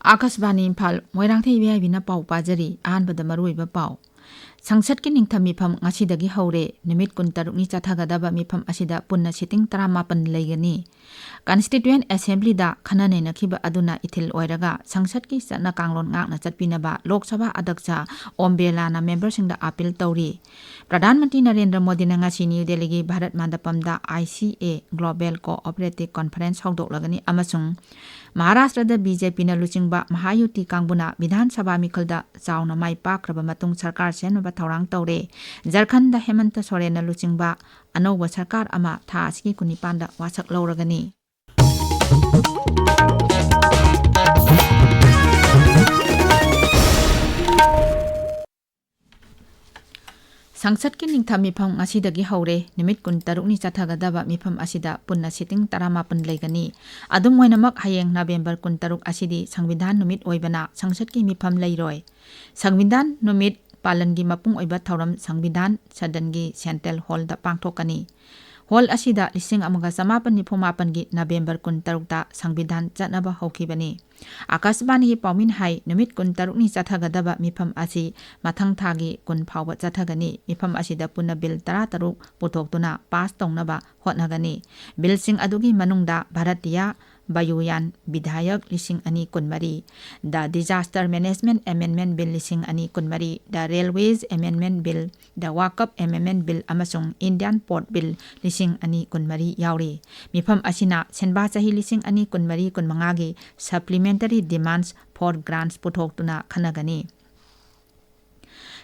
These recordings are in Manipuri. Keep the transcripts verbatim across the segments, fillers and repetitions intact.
ꯑꯥꯀꯥꯁꯕꯥꯅꯤ ꯏꯝꯐꯥꯜ, ꯃꯣꯏꯔꯥꯡꯊꯦꯝ ꯏꯕꯦꯌꯥꯏꯕꯤꯅ ꯄꯥꯎ ꯄꯥꯖꯔꯤ꯫ ꯑꯍꯥꯟꯕꯗ ꯃꯔꯨꯑꯣꯏꯕ ꯄꯥꯎ꯫ ꯁꯪꯁꯠꯀꯤ ꯅꯤꯡꯊꯝ ꯃꯤꯐꯝ ꯉꯁꯤꯗꯒꯤ ꯍꯧꯔꯦ꯫ ꯅꯨꯃꯤꯠ ꯀꯨꯟꯇꯔꯨꯛꯅꯤ ꯆꯠꯊꯒꯗꯕ ꯃꯤꯐꯝ ꯑꯁꯤꯗ ꯄꯨꯟꯅ ꯁꯤꯇꯤꯡ ꯇꯔꯥꯃꯥꯄꯟ ꯂꯩꯒꯅꯤ꯫ ꯀꯟꯁꯇꯤꯇ꯭ꯌꯨꯌꯦꯟ ꯑꯦꯁꯦꯝꯕ꯭ꯂꯤꯗ ꯈꯟꯅ ꯅꯩꯅꯈꯤꯕ ꯑꯗꯨꯅ ꯏꯊꯤꯜ ꯑꯣꯏꯔꯒ ꯁꯪꯁꯠꯀꯤ ꯆꯠꯅ ꯀꯥꯡꯂꯣꯟ ꯉꯥꯛꯅ ꯆꯠꯄꯤꯅꯕ ꯂꯣꯛ ꯁꯚꯥ ꯑꯗꯛꯁ ꯑꯣꯝ ꯕꯤꯔꯂꯥꯅ ꯃꯦꯝꯕꯔꯁꯤꯡꯗ ꯑꯥꯄꯤꯜ ꯇꯧꯔꯤ꯫ ꯄ꯭ꯔꯙꯥꯟ ꯃꯟꯇ꯭ꯔꯤ ꯅꯔꯦꯟꯗ꯭ꯔ ꯃꯣꯗꯤꯅ ꯉꯁꯤ ꯅ꯭ꯌꯨ ꯗꯦꯜꯂꯤꯒꯤ ꯚꯥꯔꯠ ꯃꯟꯗꯄꯝꯗ I C A global cooperative conference ꯍꯧꯗꯣꯛꯂꯒꯅꯤ ꯑꯃꯁꯨꯡ ꯃꯍꯥꯔꯥꯁꯇ꯭ꯔꯗ ꯕꯤ ꯖꯦ ꯄꯤꯅ ꯂꯨꯆꯤꯡꯕ ꯃꯍꯥꯌꯨꯇꯤ ꯀꯥꯡꯕꯨꯅ ꯕꯤꯙꯥꯟ ꯁꯚꯥ ꯃꯤꯈꯜꯗ ꯆꯥꯎꯅ ꯃꯥꯏ ꯄꯥꯛꯈ꯭ꯔꯕ ꯃꯇꯨꯡ ꯁꯔꯀꯥꯔ ꯁꯦꯝꯅꯕ ꯊꯧꯔꯥꯡ ꯇꯧꯔꯦ꯫ ꯖꯔꯈꯟꯗ ꯍꯦꯃꯟꯇ ꯁꯣꯔꯦꯟꯅ ꯂꯨꯆꯤꯡꯕ ꯑꯅꯧꯕ ꯁꯔꯀꯥꯔ ꯑꯃ ꯊꯥ ꯑꯁꯤꯒꯤ ꯀꯨꯟꯅꯤꯄꯥꯟꯗ ꯋꯥꯁꯛ ꯂꯧꯔꯒꯅꯤ꯫ ꯁꯪꯁꯠꯀꯤ ꯅꯤꯡꯊꯝ ꯃꯤꯐꯝ ꯉꯁꯤꯗꯒꯤ ꯍꯧꯔꯦ꯫ ꯅꯨꯃꯤꯠ ꯀꯨꯟꯇꯔꯨꯛꯅꯤ ꯆꯠꯊꯒꯗꯕ ꯃꯤꯐꯝ ꯑꯁꯤꯗ ꯄꯨꯟꯅ ꯁꯤꯇꯤꯡ ꯇꯔꯥꯃꯥꯄꯟ ꯂꯩꯒꯅꯤ꯫ ꯑꯗꯨꯝ ꯑꯣꯏꯅꯃꯛ, ꯍꯌꯦꯡ ꯅꯕꯦꯝꯕꯔ ꯀꯨꯟꯇꯔꯨꯛ ꯑꯁꯤꯗꯤ ꯁꯪꯕꯤꯙꯥꯟ ꯅꯨꯃꯤꯠ ꯑꯣꯏꯕꯅ ꯁꯪꯁꯠꯀꯤ ꯃꯤꯐꯝ ꯂꯩꯔꯣꯏ꯫ ꯁꯪꯕꯤꯙꯥꯟ ꯅꯨꯃꯤꯠ ꯄꯥꯂꯟꯒꯤ ꯃꯄꯨꯡ ꯑꯣꯏꯕ ꯊꯧꯔꯝ ꯁꯪꯕꯤꯙꯥꯟ ꯁꯗꯟꯒꯤ ꯁꯦꯟꯇ꯭ꯔꯦꯜ ꯍꯣꯜꯗ ꯄꯥꯡꯊꯣꯛꯀꯅꯤ꯫ ꯍꯣꯜ ꯑꯁꯤꯗ ꯂꯤꯁꯤꯡ ꯑꯃꯒ ꯆꯃꯥꯄꯟ ꯅꯤꯐꯨ ꯃꯥꯄꯟꯒꯤ ꯅꯕꯦꯝꯕꯔ ꯀꯨꯟꯇꯔꯨꯛꯇ ꯁꯪꯕꯤꯙꯥꯟ ꯆꯠꯅꯕ ꯍꯧꯈꯤꯕꯅꯤ꯫ ꯑꯥꯀꯥꯁꯕꯥꯅꯤꯒꯤ ꯄꯥꯎꯃꯤꯅ ꯍꯥꯏ, ꯅꯨꯃꯤꯠ ꯀꯨꯟꯇꯔꯨꯛꯅꯤ ꯆꯠꯊꯒꯗꯕ ꯃꯤꯐꯝ ꯑꯁꯤ ꯃꯊꯪ ꯊꯥꯒꯤ ꯀꯨꯟ ꯐꯥꯎꯕ ꯆꯠꯊꯒꯅꯤ꯫ ꯃꯤꯐꯝ ꯑꯁꯤꯗ ꯄꯨꯟꯅ ꯕꯤꯜ ꯇꯔꯥꯇꯔꯨꯛ ꯄꯨꯊꯣꯛꯇꯨꯅ ꯄꯥꯁ ꯇꯧꯅꯕ ꯍꯣꯠꯅꯒꯅꯤ꯫ ꯕꯤꯜꯁꯤꯡ ꯑꯗꯨꯒꯤ ꯃꯅꯨꯡꯗ ꯚꯥꯔꯇꯤꯌꯥ ꯕꯥꯌꯨꯌꯥꯟ ꯕꯤꯙꯥꯌꯛ ꯂꯤꯁꯤꯡ ꯑꯅꯤ ꯀꯨꯟꯃꯔꯤ, The Disaster Management Amendment Bill ꯂꯤꯁꯤꯡ ꯑꯅꯤ ꯀꯨꯟꯃꯔꯤ, The Railways Amendment Bill, The Waqf Amendment Bill ꯑꯃꯁꯨꯡ Indian Port Bill ꯂꯤꯁꯤꯡ ꯑꯅꯤ ꯀꯨꯟꯃꯔꯤ ꯌꯥꯎꯔꯤ꯫ ꯃꯤꯐꯝ ꯑꯁꯤꯅ ꯁꯦꯟꯕꯥ ꯆꯍꯤ ꯂꯤꯁꯤꯡ ꯑꯅꯤ ꯀꯨꯟꯃꯔꯤ ꯀꯨꯟꯃꯉꯥꯒꯤ Supplementary Demands for Grants ꯄꯨꯊꯣꯛꯇꯨꯅ ꯈꯟꯅꯒꯅꯤ꯫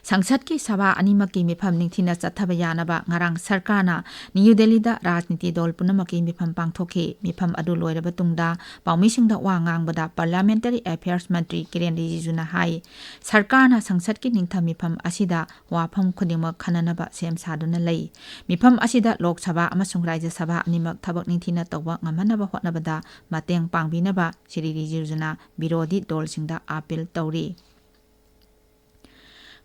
ꯁꯪꯁꯠꯀꯤ ꯁꯚꯥ ꯑꯅꯤꯃꯛꯀꯤ ꯃꯤꯐꯝ ꯅꯤꯡꯊꯤꯅ ꯆꯠꯊꯕ ꯌꯥꯅꯕ ꯉꯔꯥꯡ ꯁꯔꯀꯥꯔꯅ ꯅ꯭ꯌꯨ ꯗꯦꯜꯂꯤꯗ ꯔꯥꯖꯅꯤꯇꯤ ꯗꯣꯜ ꯄꯨꯝꯅꯃꯛꯀꯤ ꯃꯤꯐꯝ ꯄꯥꯡꯊꯣꯛꯈꯤ꯫ ꯃꯤꯐꯝ ꯑꯗꯨ ꯂꯣꯏꯔꯕ ꯇꯨꯡꯗ ꯄꯥꯎꯃꯤꯁꯤꯡꯗ ꯋꯥ ꯉꯥꯡꯕꯗ Parliamentary Affairs ꯃꯟꯇ꯭ꯔꯤ ꯀꯤꯔꯦꯟ ꯔꯤꯖꯤꯖꯨꯅ ꯍꯥꯏ, ꯁꯔꯀꯥꯔꯅ ꯁꯪꯁꯠꯀꯤ ꯅꯤꯡꯊꯝ ꯃꯤꯐꯝ ꯑꯁꯤꯗ ꯋꯥꯐꯝ ꯈꯨꯗꯤꯡꯃꯛ ꯈꯟꯅꯅꯕ ꯁꯦꯝ ꯁꯥꯗꯨꯅ ꯂꯩ꯫ ꯃꯤꯐꯝ ꯑꯁꯤꯗ ꯂꯣꯛ ꯁꯚꯥ ꯑꯃꯁꯨꯡ ꯔꯥꯖ꯭ꯌ ꯁꯚꯥ ꯑꯅꯤꯃꯛ ꯊꯕꯛ ꯅꯤꯡꯊꯤꯅ ꯇꯧꯕ ꯉꯝꯍꯟꯅꯕ ꯍꯣꯠꯅꯕꯗ ꯃꯇꯦꯡ ꯄꯥꯡꯕꯤꯅꯕ ꯁ꯭ꯔꯤ ꯔꯤꯖꯤꯖꯨꯅ ꯕꯤꯔꯣꯙꯤ ꯗꯣꯜꯁꯤꯡꯗ ꯑꯥꯄꯤꯜ ꯇꯧꯔꯤ꯫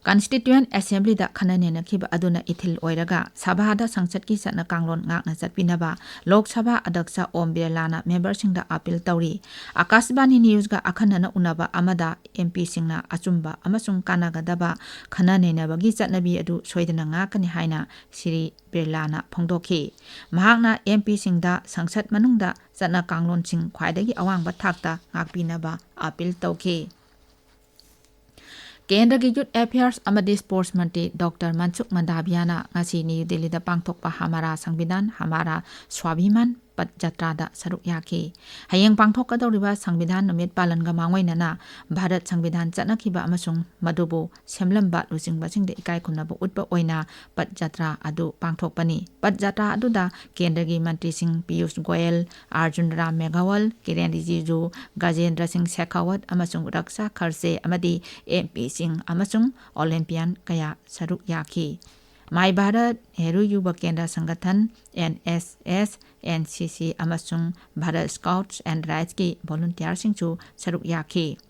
Constituent Assemblyꯗ ꯈꯟꯅ ꯅꯩꯅꯈꯤꯕ ꯑꯗꯨꯅ ꯏꯊꯤꯜ ꯑꯣꯏꯔꯒ ꯁꯚꯥꯗ ꯁꯪꯁꯠꯀꯤ ꯆꯠꯅ ꯀꯥꯡꯂꯣꯟ ꯉꯥꯛꯅ ꯆꯠꯄꯤꯅꯕ ꯂꯣꯛ ꯁꯚꯥ ꯑꯗꯛꯁ ꯑꯣꯝ ꯕꯤꯔꯂꯥꯅ memberꯁꯤꯡꯗ appeal ꯇꯧꯔꯤ꯫ ꯑꯀꯥꯁꯕꯥꯅꯤ Newsꯒ ꯑꯈꯟꯅꯅ ꯎꯅꯕ ꯑꯃꯗ MPꯁꯤꯡꯅ ꯑꯆꯨꯝꯕ ꯑꯃꯁꯨꯡ ꯀꯥꯟꯅꯒꯗꯕ ꯈꯟꯅ ꯅꯩꯅꯕꯒꯤ ꯆꯠꯅꯕꯤ ꯑꯗꯨ ꯁꯣꯏꯗꯅ ꯉꯥꯛꯀꯅꯤ ꯍꯥꯏꯅ ꯁ꯭ꯔꯤ ꯕꯤꯔꯂꯥꯅ ꯐꯣꯡꯗꯣꯛꯈꯤ꯫ ꯃꯍꯥꯛꯅ MPꯁꯤꯡꯗ ꯁꯪꯁꯠ ꯃꯅꯨꯡꯗ ꯆꯠꯅ ꯀꯥꯡꯂꯣꯟꯁꯤꯡ ꯈ꯭ꯋꯥꯏꯗꯒꯤ ꯑꯋꯥꯡꯕ ꯊꯥꯛꯇ ꯉꯥꯛꯄꯤꯅꯕ appeal ꯇꯧꯈꯤ꯫ ꯀꯦꯟꯗ꯭ꯔꯒꯤ Youth Affairs ꯑꯃꯗꯤ Sports ꯃꯟꯇ꯭ꯔꯤ ꯗꯣꯛꯇꯔ ꯃꯟꯁꯨꯈ ꯃꯟꯗꯥꯚꯤꯌꯥꯅ ꯉꯁꯤ ꯅ꯭ꯌꯨ ꯗꯤꯜꯂꯤꯗ ꯄꯥꯡꯊꯣꯛꯄ ꯍꯃꯥꯔꯥ ꯁꯪꯕꯤꯙꯥꯟ ꯍꯃꯥꯔꯥ ꯁ꯭ꯋꯥꯚꯤꯃꯥꯟ ꯄꯠ ꯖꯇ꯭ꯔꯥꯗ ꯁꯔꯨꯛ ꯌꯥꯈꯤ꯫ ꯍꯌꯦꯡ ꯄꯥꯡꯊꯣꯛꯀꯗꯧꯔꯤꯕ ꯁꯪꯕꯤꯙꯥꯟ ꯅꯨꯃꯤꯠ ꯄꯥꯂꯟꯒ ꯃꯥꯡꯑꯣꯏꯅꯅ ꯚꯥꯔꯠ ꯁꯪꯕꯤꯙꯥꯟ ꯆꯠꯅꯈꯤꯕ ꯑꯃꯁꯨꯡ ꯃꯗꯨꯕꯨ ꯁꯦꯝꯂꯝꯕ ꯂꯨꯆꯤꯡꯕꯁꯤꯡꯗ ꯏꯀꯥꯏ ꯈꯨꯝꯅꯕ ꯎꯠꯄ ꯑꯣꯏꯅ ꯄꯠ ꯖꯇ꯭ꯔꯥ ꯑꯗꯨ ꯄꯥꯡꯊꯣꯛꯄꯅꯤ꯫ ꯄꯠ ꯖꯇ꯭ꯔꯥ ꯑꯗꯨꯗ ꯀꯦꯟꯗ꯭ꯔꯒꯤ ꯃꯟꯇ꯭ꯔꯤꯁꯤꯡ ꯄꯤꯌꯨꯁ ꯒꯣꯌꯦꯜ, ꯑꯥꯔꯖꯨꯟ ꯔꯥꯝ ꯃꯦꯘꯋꯜ, ꯀꯤꯔꯦꯟ ꯔꯤꯖꯤꯖꯨ, ꯒꯖꯦꯟꯗ꯭ꯔ ꯁꯤꯡ ꯁꯦꯈꯥꯋꯠ ꯑꯃꯁꯨꯡ ꯔꯛꯁꯥ ꯈꯔꯁꯦ ꯑꯃꯗꯤ MPꯁꯤꯡ ꯑꯃꯁꯨꯡ Olympian ꯀꯌꯥ ꯁꯔꯨꯛ ꯌꯥꯈꯤ꯫ My Bharat, Nehru Yuva Kendra Sangathan, NSS, NCC ꯑꯃꯁꯨꯡ Bharat Scouts and Guidesꯀꯤ volunteerꯁꯤꯡꯁꯨ ꯁꯔꯨꯛ ꯌꯥꯈꯤ꯫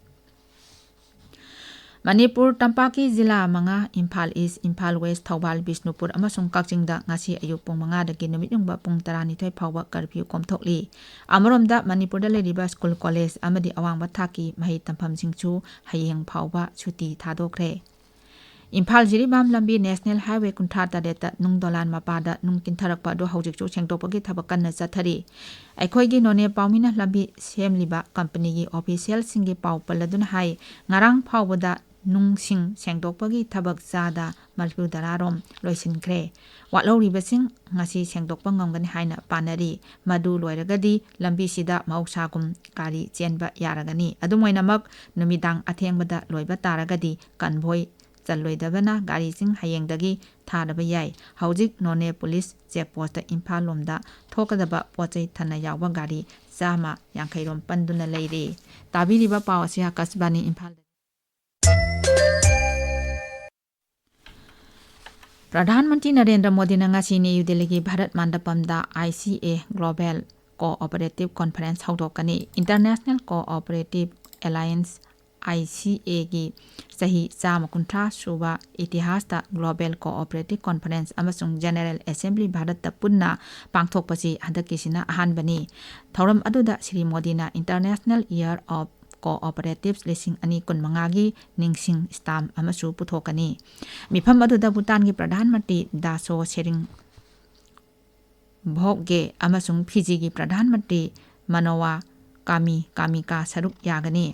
ꯃꯅꯤꯄꯨꯔ ꯇꯝꯄꯥꯛꯀꯤ ꯖꯤꯂꯥ ꯃꯉꯥ, ꯏꯝꯐꯥꯜ ꯏꯁ, ꯏꯝꯐꯥꯜ ꯋꯦꯁ, ꯊꯧꯕꯥꯜ, ꯕꯤꯁꯅꯨꯄꯨꯔ ꯑꯃꯁꯨꯡ ꯀꯛꯆꯤꯡꯗ ꯉꯁꯤ ꯑꯌꯨꯛ ꯄꯨꯡ ꯃꯉꯥꯗꯒꯤ ꯅꯨꯃꯤꯠ ꯌꯨꯡꯕ ꯄꯨꯡ ꯇꯔꯥꯅꯤꯊꯣꯏ ꯐꯥꯎꯕ curfew ꯀꯣꯝꯊꯣꯛꯂꯤ꯫ ꯑꯃꯔꯣꯝꯗ, ꯃꯅꯤꯄꯨꯔꯗ ꯂꯩꯔꯤꯕ ꯁ꯭ꯀꯨꯜ, ꯀꯣꯂꯦꯖ ꯑꯃꯗꯤ ꯑꯋꯥꯡꯕ ꯊꯥꯛꯀꯤ ꯃꯍꯩ ꯇꯝꯐꯝꯁꯤꯡꯁꯨ ꯍꯌꯦꯡ ꯐꯥꯎꯕ ꯁꯨꯇꯤ ꯊꯥꯗꯣꯛꯈ꯭ꯔꯦ꯫ ꯏꯝꯐꯥꯜ ꯖꯤꯔꯤꯕꯥꯝ ꯂꯝꯕꯤ National Highway ꯀꯨꯟꯊ꯭ꯔꯥ ꯇꯔꯦꯠꯇ ꯅꯨꯡ ꯗꯣꯂꯥꯟ ꯃꯄꯥꯗ ꯅꯨꯡ ꯀꯤꯟꯊꯔꯛꯄ ꯑꯗꯨ ꯍꯧꯖꯤꯛꯁꯨ ꯁꯦꯡꯗꯣꯛꯄꯒꯤ ꯊꯕꯛ ꯀꯟꯅ ꯆꯠꯊꯔꯤ꯫ ꯑꯩꯈꯣꯏꯒꯤ ꯅꯣꯅꯦ ꯄꯥꯎꯃꯤꯅ ꯂꯝꯕꯤ ꯁꯦꯝꯂꯤꯕ ꯀꯝꯄꯅꯤꯒꯤ officialꯁꯤꯡꯒꯤ ꯄꯥꯎ ꯄꯜꯂꯗꯨꯅ ꯍꯥꯏ, ꯉꯔꯥꯡ ꯐꯥꯎꯕꯗ ꯅꯨꯡꯁꯤꯡ ꯁꯦꯡꯗꯣꯛꯄꯒꯤ ꯊꯕꯛ ꯆꯥꯗ ꯃꯔꯤꯐꯨ ꯇꯔꯥꯔꯣꯝ ꯂꯣꯏꯁꯤꯟꯈ꯭ꯔꯦ꯫ ꯋꯥꯠꯍꯧꯔꯤꯕꯁꯤꯡ ꯉꯁꯤ ꯁꯦꯡꯗꯣꯛꯄ ꯉꯝꯒꯅꯤ ꯍꯥꯏꯅ ꯄꯥꯅꯔꯤ꯫ ꯃꯗꯨ ꯂꯣꯏꯔꯒꯗꯤ ꯂꯝꯕꯤꯁꯤꯗ ꯃꯍꯧꯁꯥꯒꯨꯝ ꯒꯥꯔꯤ ꯆꯦꯟꯕ ꯌꯥꯔꯒꯅꯤ꯫ ꯑꯗꯨꯝ ꯑꯣꯏꯅꯃꯛ, ꯅꯨꯃꯤꯗꯥꯡ ꯑꯊꯦꯡꯕꯗ ꯂꯣꯏꯕ ꯇꯥꯔꯒꯗꯤ convoy ꯆꯜꯂꯣꯏꯗꯕꯅ ꯒꯥꯔꯤꯁꯤꯡ ꯍꯌꯦꯡꯗꯒꯤ ꯊꯥꯔꯕ ꯌꯥꯏ꯫ ꯍꯧꯖꯤꯛ ꯅꯣꯅꯦ ꯄꯨꯂꯤꯁ check postꯇ ꯏꯝꯐꯥꯜ ꯂꯣꯝꯗ ꯊꯣꯛꯀꯗꯕ ꯄꯣꯠ ꯆꯩ ꯊꯟꯅ ꯌꯥꯎꯕ ꯒꯥꯔꯤ ꯆꯥꯝꯃ ꯌꯥꯡꯈꯩ ꯔꯣꯝ ꯄꯟꯗꯨꯅ ꯂꯩꯔꯤ꯫ ꯇꯥꯕꯤꯔꯤꯕ ꯄꯥꯎ ꯑꯁꯤ ꯑꯀꯥꯁꯕꯥꯅꯤ ꯏꯝꯐꯥꯜꯗꯒꯤ꯫ ꯄ꯭ꯔꯙꯥꯟ ꯃꯟꯇ꯭ꯔꯤ ꯅꯔꯦꯟꯗ꯭ꯔ ꯃꯣꯗꯤꯅ ꯉꯁꯤ ꯅ꯭ꯌꯨ ꯗꯤꯜꯂꯤꯒꯤ Bharat ꯃꯟꯗꯄꯝꯗ ICA Global Cooperative Conference ꯍꯧꯗꯣꯛꯀꯅꯤ꯫ International Cooperative Alliance ICA ꯒꯤ ꯆꯍꯤ ꯆꯥꯝꯃ ꯀꯨꯟꯊ꯭ꯔꯥ ꯁꯨꯕ ꯏꯇꯤꯍꯥꯁꯇ Global Cooperative Conference ꯑꯃꯁꯨꯡ General Assembly ꯚꯥꯔꯠꯇ ꯄꯨꯟꯅ ꯄꯥꯡꯊꯣꯛꯄꯁꯤ ꯍꯟꯗꯛꯀꯤꯁꯤꯅ ꯑꯍꯥꯟꯕꯅꯤ꯫ ꯊꯧꯔꯝ ꯑꯗꯨꯗ ꯁ꯭ꯔꯤ ꯃꯣꯗꯤꯅ International Year of Cooperatives ꯂꯤꯁꯤꯡ ꯑꯅꯤ ꯀꯨꯟꯃꯉꯥꯒꯤ ꯅꯤꯡꯁꯤꯡ stamp ꯑꯃꯁꯨ ꯄꯨꯊꯣꯛꯀꯅꯤ꯫ ꯃꯤꯐꯝ ꯑꯗꯨꯗ ꯚꯨꯇꯥꯟꯒꯤ ꯄ꯭ꯔꯙꯥꯟ ꯃꯟꯇ꯭ꯔꯤ ꯗꯥꯁꯣ ꯁꯦꯔꯤꯡ ꯚꯣꯒꯦ ꯑꯃꯁꯨꯡ ꯐꯤꯖꯤꯒꯤ ꯄ꯭ꯔꯙꯥꯟ ꯃꯟꯇ꯭ꯔꯤ ꯃꯅꯣꯋꯥ ꯀꯥꯃꯤ ꯀꯥꯃꯤꯀꯥ ꯁꯔꯨꯛ ꯌꯥꯒꯅꯤ꯫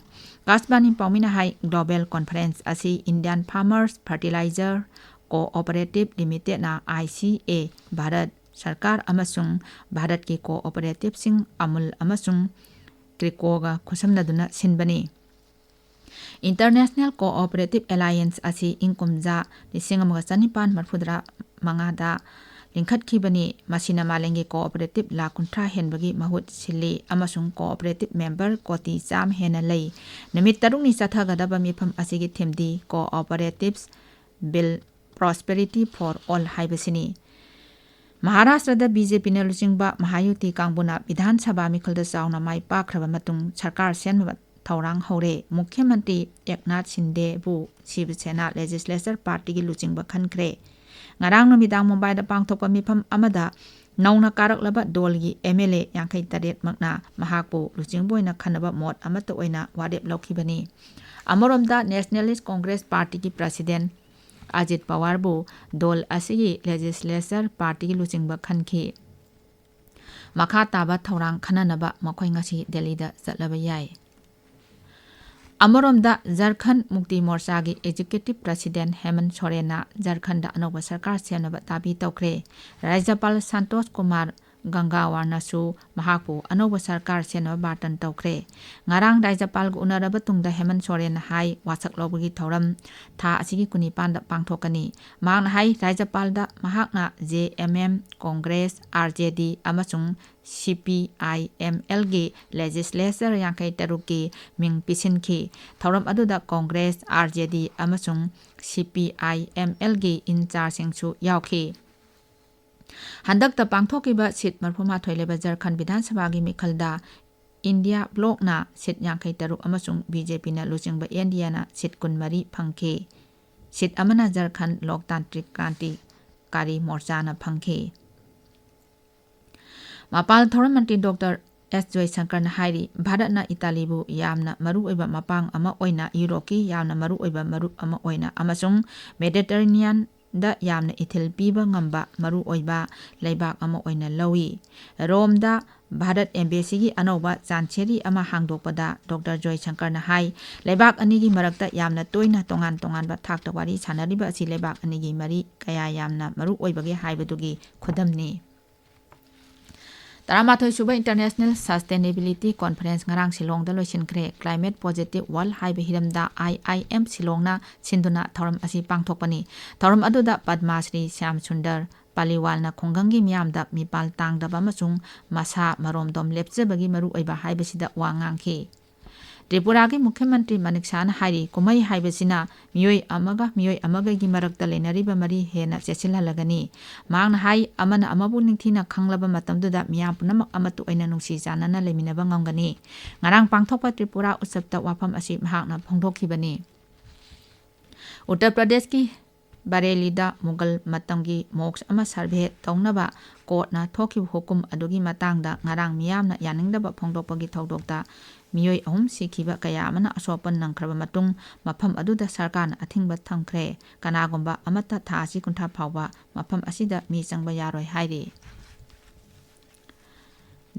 ꯑꯀꯥꯁꯕꯥꯅꯤ ꯄꯥꯎꯃꯤꯅ ꯍꯥꯏ, Global Conference ꯑꯁꯤ Indian Farmers Fertilizer Cooperative Limitedꯅ ICA, Bharat ꯁꯔꯀꯥꯔ ꯑꯃꯁꯨꯡ ꯚꯥꯔꯠꯀꯤ cooperativeꯁꯤꯡ ꯑꯃꯨꯜ ꯑꯃꯁꯨꯡ ꯀ꯭ꯔꯤꯀꯣꯒ ꯈꯨꯠꯁꯝꯅꯗꯨꯅ ꯁꯤꯟꯕꯅꯤ꯫ International Cooperative Alliance ꯑꯁꯤ ꯏꯪ ꯀꯨꯝꯖꯥ ꯂꯤꯁꯤꯡ ꯑꯃꯒ ꯆꯅꯤꯄꯥꯟ ꯃꯔꯤꯐꯨꯇꯔꯥ ꯃꯉꯥꯗ ꯂꯤꯡꯈꯠꯈꯤꯕꯅꯤ꯫ ꯃꯁꯤꯅ ꯃꯥꯂꯦꯝꯒꯤ cooperative ꯂꯥꯈ ꯀꯨꯟꯊ꯭ꯔꯥ ꯍꯦꯟꯕꯒꯤ ꯃꯍꯨꯠ ꯁꯤꯜꯂꯤ ꯑꯃꯁꯨꯡ cooperative member ꯀꯣꯇꯤ ꯆꯥꯝꯃ ꯍꯦꯟꯅ ꯂꯩ꯫ ꯅꯨꯃꯤꯠ ꯇꯔꯨꯛꯅꯤ ꯆꯠꯊꯒꯗꯕ ꯃꯤꯐꯝ ꯑꯁꯤꯒꯤ themeꯗꯤ Cooperatives Build Prosperity for All ꯍꯥꯏꯕꯁꯤꯅꯤ꯫ ꯃꯍꯥꯔꯥꯁꯇ꯭ꯔꯗ BJPꯅ ꯂꯨꯆꯤꯡꯕ ꯃꯍꯥꯌꯨꯇꯤ ꯀꯥꯡꯕꯨꯅ ꯕꯤꯙꯥꯟ ꯁꯚꯥ ꯃꯤꯈꯜꯗ ꯆꯥꯎꯅ ꯃꯥꯏ ꯄꯥꯛꯈ꯭ꯔꯕ ꯃꯇꯨꯡ ꯁꯔꯀꯥꯔ ꯁꯦꯝꯅꯕ ꯊꯧꯔꯥꯡ ꯍꯧꯔꯦ꯫ ꯃꯨꯈ꯭ꯌ ꯃꯟꯇ꯭ꯔꯤ ꯑꯦꯛꯅꯥꯊ ꯁꯤꯟꯗꯦꯕꯨ ꯁꯤꯕ ꯁꯦꯅꯥ Legislature Partyꯒꯤ ꯂꯨꯆꯤꯡꯕ ꯈꯟꯈ꯭ꯔꯦ꯫ ꯉꯔꯥꯡ ꯅꯨꯃꯤꯗꯥꯡ ꯃꯨꯝꯕꯥꯏꯗ ꯄꯥꯡꯊꯣꯛꯄ ꯃꯤꯐꯝ ꯑꯃꯗ ꯅꯧꯅ ꯀꯥꯔꯛꯂꯕ ꯗꯣꯜꯒꯤ MLA ꯌꯥꯡꯈꯩ ꯇꯔꯦꯠꯃꯛꯅ ꯃꯍꯥꯛꯄꯨ ꯂꯨꯆꯤꯡꯕ ꯑꯣꯏꯅ ꯈꯟꯅꯕ ꯃꯣꯠ ꯑꯃꯠꯇ ꯑꯣꯏꯅ ꯋꯥꯔꯦꯞ ꯂꯧꯈꯤꯕꯅꯤ꯫ ꯑꯃꯔꯣꯝꯗ Nationalist Congress Partyꯒꯤ President ꯑꯖꯤꯠ ꯄꯋꯥꯔꯕꯨ ꯗꯣꯜ ꯑꯁꯤꯒꯤ Legislature Partyꯒꯤ ꯂꯨꯆꯤꯡꯕ ꯈꯟꯈꯤ꯫ ꯃꯈꯥ ꯇꯥꯕ ꯊꯧꯔꯥꯡ ꯈꯟꯅꯅꯕ ꯃꯈꯣꯏ ꯉꯁꯤ ꯗꯦꯜꯂꯤꯗ ꯆꯠꯂꯕ ꯌꯥꯏ꯫ ꯑꯃꯔꯣꯝꯗ ꯖꯔꯈꯟ ꯃꯨꯛꯇꯤ ꯃꯣꯔꯆꯥꯒꯤ Executive President ꯍꯦꯃꯟ ꯁꯣꯔꯦꯟꯅ ꯖꯔꯈꯟꯗ ꯑꯅꯧꯕ ꯁꯔꯀꯥꯔ ꯁꯦꯝꯅꯕ ꯗꯥꯕꯤ ꯇꯧꯈ꯭ꯔꯦ꯫ ꯔꯥꯖ꯭ꯌꯄꯥꯜ ꯁꯟꯇꯣꯁ ꯀꯨꯃꯥꯔ ꯒꯪꯒꯥꯋꯥꯔꯅꯁꯨ ꯃꯍꯥꯛꯄꯨ ꯑꯅꯧꯕ ꯁꯔꯀꯥꯔ ꯁꯦꯝꯅꯕ ꯕꯥꯔꯇꯟ ꯇꯧꯈ꯭ꯔꯦ꯫ ꯉꯔꯥꯡ ꯔꯥꯖ꯭ꯌꯄꯥꯜꯒ ꯎꯅꯔꯕ ꯇꯨꯡꯗ ꯍꯦꯃꯟ ꯁꯣꯔꯦꯟꯅ ꯍꯥꯏ, ꯋꯥꯁꯛ ꯂꯧꯕꯒꯤ ꯊꯧꯔꯝ ꯊꯥ ꯑꯁꯤꯒꯤ ꯀꯨꯟꯅꯤꯄꯥꯟꯗ ꯄꯥꯡꯊꯣꯛꯀꯅꯤ꯫ ꯃꯍꯥꯛꯅ ꯍꯥꯏ, ꯔꯥꯖ꯭ꯌꯄꯥꯜꯗ ꯃꯍꯥꯛꯅ JMM, Congress, RJD ꯑꯃꯁꯨꯡ CPIMLꯒꯤ Legislature ꯌꯥꯡꯈꯩ ꯇꯔꯨꯛꯀꯤ ꯃꯤꯡ ꯄꯤꯁꯤꯟꯈꯤ꯫ ꯊꯧꯔꯝ ꯑꯗꯨꯗ Congress, RJD ꯑꯃꯁꯨꯡ CPIMLꯒꯤ in-chargeꯁꯤꯡꯁꯨ ꯌꯥꯎꯈꯤ꯫ ꯍꯟꯗꯛꯇ ꯄꯥꯡꯊꯣꯛꯈꯤꯕ seat ꯃꯔꯤꯐꯨꯃꯥꯊꯣꯏ ꯂꯩꯕ ꯖꯔꯈꯟ ꯕꯤꯙꯥꯟ ꯁꯚꯥꯒꯤ ꯃꯤꯈꯜꯗ ꯏꯟꯗꯤꯌꯥ ꯕ꯭ꯂꯣꯛꯅ ꯁꯤꯠ ꯌꯥꯡꯈꯩ ꯇꯔꯨꯛ ꯑꯃꯁꯨꯡ ꯕꯤ ꯖꯦ ꯄꯤꯅ ꯂꯨꯆꯤꯡꯕ ꯑꯦꯟ ꯗꯤ ꯑꯦꯅ ꯁꯤꯠ ꯀꯨꯟ ꯃꯔꯤ ꯐꯪꯈꯤ꯫ ꯁꯤꯠ ꯑꯃꯅ ꯖꯔꯈꯟ ꯂꯣꯛꯇꯥꯟꯇ꯭ꯔꯤꯛ ꯀ꯭ꯔꯥꯟꯇꯤꯀꯥꯔꯤ ꯃꯣꯔꯆꯥꯅ ꯐꯪꯈꯤ꯫ ꯃꯄꯥꯜ ꯊꯧꯔꯝ ꯃꯟꯇ꯭ꯔꯤ ꯗꯣꯛꯇꯔ ꯑꯦꯁ ꯖꯣꯏꯁꯪꯀꯔꯅ ꯍꯥꯏꯔꯤ, ꯚꯥꯔꯠꯅ ꯏꯇꯥꯂꯤꯕꯨ ꯌꯥꯝꯅ ꯃꯔꯨꯑꯣꯏꯕ ꯃꯄꯥꯡ ꯑꯃ ꯑꯣꯏꯅ, ꯌꯨꯔꯣꯞꯀꯤ ꯌꯥꯝꯅ ꯃꯔꯨꯑꯣꯏꯕ ꯃꯔꯨꯞ ꯑꯃ ꯑꯣꯏꯅ ꯑꯃꯁꯨꯡ ꯃꯦꯗꯤꯇꯔꯦꯅꯤꯌꯟꯗ ꯌꯥꯝꯅ ꯏꯊꯤꯜ ꯄꯤꯕ ꯉꯝꯕ ꯃꯔꯨꯑꯣꯏꯕ ꯂꯩꯕꯥꯛ ꯑꯃ ꯑꯣꯏꯅ ꯂꯧꯏ꯫ ꯔꯣꯝꯗ ꯚꯥꯔꯠ ꯑꯦꯝꯕꯦꯁꯤꯒꯤ ꯑꯅꯧꯕ ꯆꯥꯟꯁꯦꯔꯤ ꯑꯃ ꯍꯥꯡꯗꯣꯛꯄꯗ ꯗꯣꯛꯇꯔ ꯖꯣꯏꯁꯪꯀꯔꯅ ꯍꯥꯏ, ꯂꯩꯕꯥꯛ ꯑꯅꯤꯒꯤ ꯃꯔꯛꯇ ꯌꯥꯝꯅ ꯇꯣꯏꯅ ꯇꯣꯉꯥꯟ ꯇꯣꯉꯥꯟꯕ ꯊꯥꯛꯇ ꯋꯥꯔꯤ ꯁꯥꯅꯔꯤꯕ ꯑꯁꯤ ꯂꯩꯕꯥꯛ ꯑꯅꯤꯒꯤ ꯃꯔꯤ ꯀꯌꯥ ꯌꯥꯝꯅ ꯃꯔꯨ ꯑꯣꯏꯕꯒꯦ ꯍꯥꯏꯕꯗꯨꯒꯤ ꯈꯨꯗꯝꯅꯤ꯫ ꯇꯔꯥꯃꯥꯊꯣꯏ ꯁꯨꯕ International Sustainability Conference ꯉꯔꯥꯡ ꯁꯤꯂꯣꯡꯗ ꯂꯣꯏꯁꯤꯟꯈ꯭ꯔꯦ꯫ Climate Positive World ꯍꯥꯏꯕ ꯍꯤꯔꯝꯗ ꯑꯥꯏ ꯑꯥꯏ ꯑꯦꯝ ꯁꯤꯂꯣꯡꯅ ꯁꯤꯟꯗꯨꯅ ꯊꯧꯔꯝ ꯑꯁꯤ ꯄꯥꯡꯊꯣꯛꯄꯅꯤ꯫ ꯊꯧꯔꯝ ꯑꯗꯨꯗ ꯄꯗꯃ ꯁ꯭ꯔꯤ ꯁ꯭ꯌꯥꯝ ꯁꯨꯟꯗꯔ ꯄꯥꯂꯤꯋꯥꯜꯅ ꯈꯨꯡꯒꯪꯒꯤ ꯃꯤꯌꯥꯝꯗ ꯃꯤꯄꯥꯜ ꯇꯥꯡꯗꯕ ꯑꯃꯁꯨꯡ ꯃꯁꯥ ꯃꯔꯣꯝꯗꯣꯝ ꯂꯦꯞꯆꯕꯒꯤ ꯃꯔꯨꯑꯣꯏꯕ ꯍꯥꯏꯕꯁꯤꯗ ꯋꯥ ꯉꯥꯡꯈꯤ꯫ ꯇ꯭ꯔꯤꯄꯨꯔꯥꯒꯤ ꯃꯨꯈ꯭ꯌ ꯃꯟꯇ꯭ꯔꯤ ꯃꯅꯤꯛ ꯁꯍꯥꯅ ꯍꯥꯏꯔꯤ, ꯀꯨꯝꯍꯩ ꯍꯥꯏꯕꯁꯤꯅ ꯃꯤꯑꯣꯏ ꯑꯃꯒ ꯃꯤꯑꯣꯏ ꯑꯃꯒꯒꯤ ꯃꯔꯛꯇ ꯂꯩꯅꯔꯤꯕ ꯃꯔꯤ ꯍꯦꯟꯅ ꯆꯦꯠꯁꯤꯜꯍꯜꯂꯒꯅꯤ꯫ ꯃꯍꯥꯛꯅ ꯍꯥꯏ, ꯑꯃꯅ ꯑꯃꯕꯨ ꯅꯤꯡꯊꯤꯅ ꯈꯪꯂꯕ ꯃꯇꯝꯗꯨꯗ ꯃꯤꯌꯥꯝ ꯄꯨꯝꯅꯃꯛ ꯑꯃꯠꯇ ꯑꯣꯏꯅ ꯅꯨꯡꯁꯤ ꯆꯥꯟꯅꯅ ꯂꯩꯃꯤꯟꯅꯕ ꯉꯝꯒꯅꯤ꯫ ꯉꯔꯥꯡ ꯄꯥꯡꯊꯣꯛꯄ ꯇ꯭ꯔꯤꯄꯨꯔꯥ ꯎꯠꯁꯕꯇ ꯋꯥꯐꯝ ꯑꯁꯤ ꯃꯍꯥꯛꯅ ꯐꯣꯡꯗꯣꯛꯈꯤꯕꯅꯤ꯫ ꯎꯠꯇꯔ ꯄ꯭ꯔꯗꯦꯁꯀꯤ ꯕꯔꯦꯂꯤꯗ ꯃꯨꯒꯜ ꯃꯇꯝꯒꯤ ꯃꯣꯛꯁ ꯑꯃ ꯁꯔꯚꯦ ꯇꯧꯅꯕ ꯀꯣꯔꯠꯅ ꯊꯣꯛꯈꯤꯕ ꯍꯨꯀꯨꯝ ꯑꯗꯨꯒꯤ ꯃꯇꯥꯡꯗ ꯉꯔꯥꯡ ꯃꯤꯌꯥꯝꯅ ꯌꯥꯅꯤꯡꯗꯕ ꯐꯣꯡꯗꯣꯛꯄꯒꯤ ꯊꯧꯗꯣꯛꯇ ꯃꯤꯑꯣꯏ ꯑꯍꯨꯝ ꯁꯤꯈꯤꯕ ꯀꯌꯥ ꯑꯃꯅ ꯑꯁꯣꯛ ꯑꯄꯟ ꯅꯪꯈ꯭ꯔꯕ ꯃꯇꯨꯡ ꯃꯐꯝ ꯑꯗꯨꯗ ꯁꯔꯀꯥꯔꯅ ꯑꯊꯤꯡꯕ ꯊꯝꯈ꯭ꯔꯦ꯫ ꯀꯅꯥꯒꯨꯝꯕ ꯑꯃꯠꯇ ꯊꯥ ꯑꯁꯤ ꯀꯨꯟꯊ꯭ꯔꯥ ꯐꯥꯎꯕ ꯃꯐꯝ ꯑꯁꯤꯗ ꯃꯤ ꯆꯪꯕ ꯌꯥꯔꯣꯏ ꯍꯥꯏꯔꯤ꯫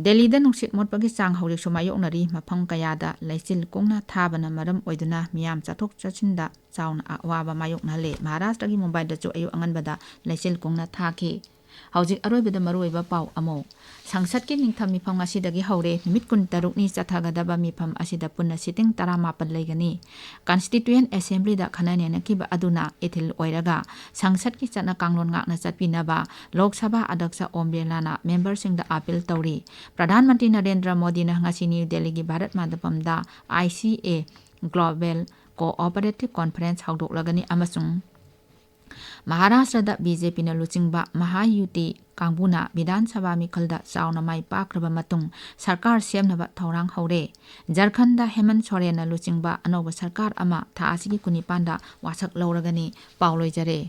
ꯗꯦꯜꯂꯤꯗ ꯅꯨꯡꯁꯤꯠ ꯃꯣꯠꯄꯒꯤ ꯆꯥꯡ ꯍꯧꯖꯤꯛꯁꯨ ꯃꯥꯌꯣꯛꯅꯔꯤ꯫ ꯃꯐꯝ ꯀꯌꯥꯗ ꯂꯩꯆꯤꯜ ꯀꯨꯡꯅ ꯊꯥꯕꯅ ꯃꯔꯝ ꯑꯣꯏꯗꯨꯅ ꯃꯤꯌꯥꯝ ꯆꯠꯊꯣꯛ ꯆꯠꯁꯤꯟꯗ ꯆꯥꯎꯅ ꯑꯋꯥꯕ ꯃꯥꯌꯣꯛꯅꯍꯜꯂꯦ꯫ ꯃꯍꯥꯔꯥꯁꯇ꯭ꯔꯒꯤ ꯃꯨꯝꯕꯥꯏꯗꯁꯨ ꯑꯌꯨꯛ ꯑꯉꯟꯕꯗ ꯂꯩꯆꯤꯜ ꯀꯨꯡꯅ ꯊꯥꯈꯤ꯫ ꯍꯧꯖꯤꯛ ꯑꯔꯣꯏꯕꯗ ꯃꯔꯨꯑꯣꯏꯕ ꯄꯥꯎ ꯑꯃꯨꯛ꯫ ꯁꯪꯁꯠꯀꯤ ꯅꯤꯡꯊꯝ ꯃꯤꯐꯝ ꯉꯁꯤꯗꯒꯤ ꯍꯧꯔꯦ꯫ ꯅꯨꯃꯤꯠ ꯀꯨꯟꯇꯔꯨꯛꯅꯤ ꯆꯠꯊꯒꯗꯕ ꯃꯤꯐꯝ ꯑꯁꯤꯗ ꯄꯨꯟꯅ ꯁꯤꯇꯤꯡ ꯇꯔꯥꯃꯥꯄꯜ ꯂꯩꯒꯅꯤ꯫ ꯀꯟꯁꯇꯤꯇ꯭ꯌꯨꯌꯦꯟ ꯑꯦꯁꯦꯝꯕ꯭ꯂꯤꯗ ꯈꯟꯅ ꯅꯩꯅꯈꯤꯕ ꯑꯗꯨꯅ ꯏꯊꯤꯜ ꯑꯣꯏꯔꯒ ꯁꯪꯁꯠꯀꯤ ꯆꯠꯅ ꯀꯥꯡꯂꯣꯟ ꯉꯥꯛꯅ ꯆꯠꯄꯤꯅꯕ ꯂꯣꯛ ꯁꯚꯥ ꯑꯗ꯭ꯌꯛꯁ ꯑꯣꯝ ꯕꯤꯔꯂꯥꯅ ꯃꯦꯝꯕꯔꯁꯤꯡꯗ ꯑꯥꯄꯤꯜ ꯇꯧꯔꯤ꯫ ꯄ꯭ꯔꯙꯥꯟ ꯃꯟꯇ꯭ꯔꯤ ꯅꯔꯦꯟꯗ꯭ꯔ ꯃꯣꯗꯤꯅ ꯉꯁꯤ ꯅ꯭ꯌꯨ ꯗꯦꯜꯂꯤꯒꯤ ꯚꯥꯔꯠ ꯃꯟꯗꯄꯝꯗ I C A Global Cooperative Conference ꯍꯧꯗꯣꯛꯂꯒꯅꯤ ꯑꯃꯁꯨꯡ ꯃꯍꯥꯔꯥꯁꯇ꯭ꯔꯗ ꯕꯤ ꯖꯦ ꯄꯤꯅ ꯂꯨꯆꯤꯡꯕ ꯃꯍꯥꯌꯨꯇꯤ ꯀꯥꯡꯕꯨꯅ ꯕꯤꯙꯥꯟ ꯁꯚꯥ ꯃꯤꯈꯜꯗ ꯆꯥꯎꯅ ꯃꯥꯏ ꯄꯥꯛꯈ꯭ꯔꯕ ꯃꯇꯨꯡ ꯁꯔꯀꯥꯔ ꯁꯦꯝꯅꯕ ꯊꯧꯔꯥꯡ ꯍꯧꯔꯦ꯫ ꯖꯔꯈꯟꯗ ꯍꯦꯃꯟ ꯁꯣꯔꯦꯟꯅ ꯂꯨꯆꯤꯡꯕ ꯑꯅꯧꯕ ꯁꯔꯀꯥꯔ ꯑꯃ ꯊꯥ ꯑꯁꯤꯒꯤ ꯀꯨꯟꯅꯤꯄꯥꯟꯗ ꯋꯥꯁꯛ ꯂꯧꯔꯒꯅꯤ꯫ ꯄꯥꯎ ꯂꯣꯏꯖꯔꯦ꯫